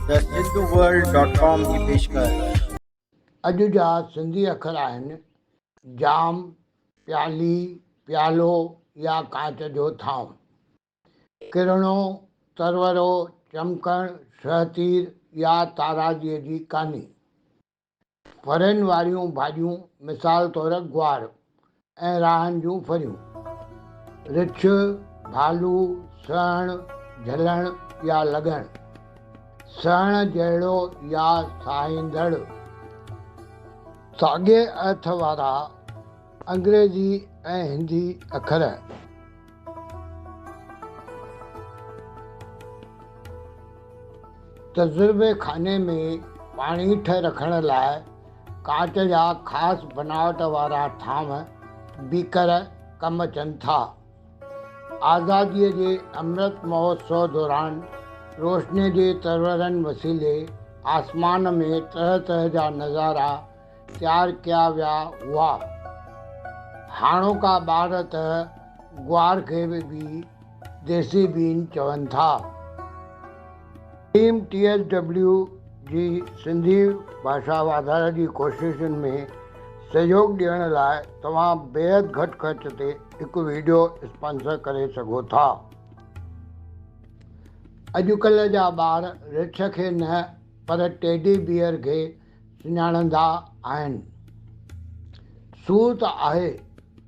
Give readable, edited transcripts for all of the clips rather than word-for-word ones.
The Sindhu world dot com جي پيشڪش. اڄ جا سنڌي اکر آهن، جام، پيالي، پيالو يا ڪانچ جو ٿانء. ڪرڻو، ترورو، چمڪڻ، شهتير يا تارازيء جي ڪاني. ڦرين واريون ڀاڄيون مثال طور گوار ۽ راهن جون ڦريون. رڇ، ڀالو، سهڻ، جهلڻ يا لڳڻ. سهڻ جهڙو يا سهائيندڙ. ساڳئي ارٿ وارا انگريزي ۽ هندي اکر. تجربي خاني ۾ پاڻيٺ رکڻ لاء ڪاچ جا خاص بناوٽ وارا ٿانو، بيڪر، ڪم اچن ٿا. آزاديء جي امرت مهوتسو دوران روشنيء جي ترورن وسيلي آسمان ۾ طرح طرح جا نظارا تيار ڪيا ويا هئا. هاڻوڪا ٻار ته گوار کي به ديسي بين چون ٿا. ٽيم ٽي ايس ڊبليو جي سنڌي ڀاشا واڌاري جي ڪوششن ۾ سهيوڳ ڏيڻ لاء توهان بيحد گهٽ خرچ تي هڪ ويڊيو اسپانسر ڪري سگهو ٿا. اڄڪلهه جا ٻار رڇ کي نه پر ٽيڊي بيئر کي سڃاڻندا آهن. سور ته آهي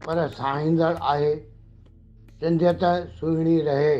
پر سهائيندڙ آهي. سنڌيت سهڻي رهي.